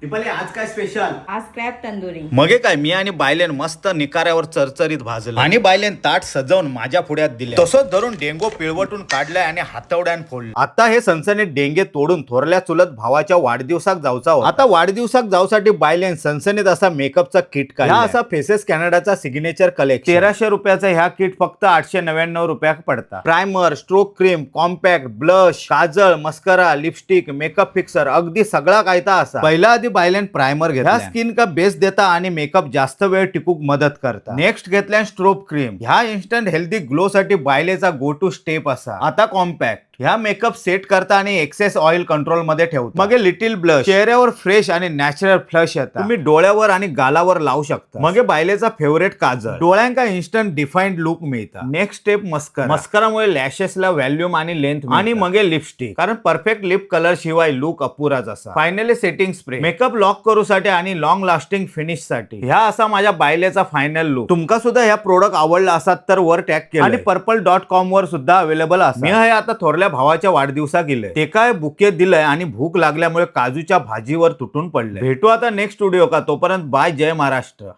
दीपाली, आज काय स्पेशल? आज क्रॅब तंदुरी. मगे काय, मी आणि बायलेन मस्त निकाऱ्यावर चरचरीत भाजलं आणि बायलेन ताट सजवून माझ्या पुढ्यात दिले. तसंच धरून डेंगो पिळवटून काढलाय आणि हातवड्यान फोडलं. आता हे सनसनीत डेंगे तोडून थोरल्या चुलत भावाच्या वाढदिवसाक जाऊचा होता. आता वाढदिवसाक जाऊसाठी बायलेन सनसनीत असा मेकअपचा किट काढला. हा असा फेसेस कॅनडाचा सिग्नेचर कलेक्शन. 1300 रुपयाचा ह्या किट फक्त 899 रुपयाक पडता. Primer, strobe cream, compact, blush, काजळ, मस्करा, लिपस्टिक, मेकअप फिक्सर, अगदी सगळा कायता असा. पहिला आधी बायलेन प्रायमर घेतला. स्किन का बेस देता आणि मेकअप जास्त वेळ टिकूक मदत करता. नेक्स्ट घेतल्या स्ट्रोब क्रीम. ह्या इन्स्टंट हेल्दी ग्लो साठी बायलेचा गो टू स्टेप असा. आता कॉम्पॅक्ट, ह्या मेकअप सेट करता आणि एक्सेस ऑइल कंट्रोल मध्ये ठेवता. मग लिटिल ब्लश, चेहऱ्यावर फ्रेश आणि नॅचरल फ्लश येतात. तुम्ही डोळ्यावर आणि गालावर लावू शकता. मग बायलेचा फेवरेट काजळ, डोळ्यांका इन्स्टंट डिफाईन्ड लुक मिळता. Next step mascara. मस्करामुळे लॅशेसला व्हॉल्यूम आणि लेंथ. आणि मगे लिपस्टिक, कारण परफेक्ट लिप कलर शिवाय लुक अपुराच असा. Finally setting spray, makeup lock करूसाठी आणि लॉंग लास्टिंग फिनिश साठी. ह्या असा माझ्या बायलेचा फायनल लुक. तुमका सुद्धा ह्या प्रोडक्ट आवडला असात तर वर टॅग केलं आणि purple.com वर सुद्धा अवेलेबल असा. मी हे आता थोरल्या भावाच्या वाढदिवसा गेलंय, ते काय बुके दिलंय आणि भूक लागल्यामुळे काजूच्या भाजीवर तुटून पडले. भेटू आता नेक्स्ट व्हिडिओ का, तोपर्यंत बाय, जय महाराष्ट्र.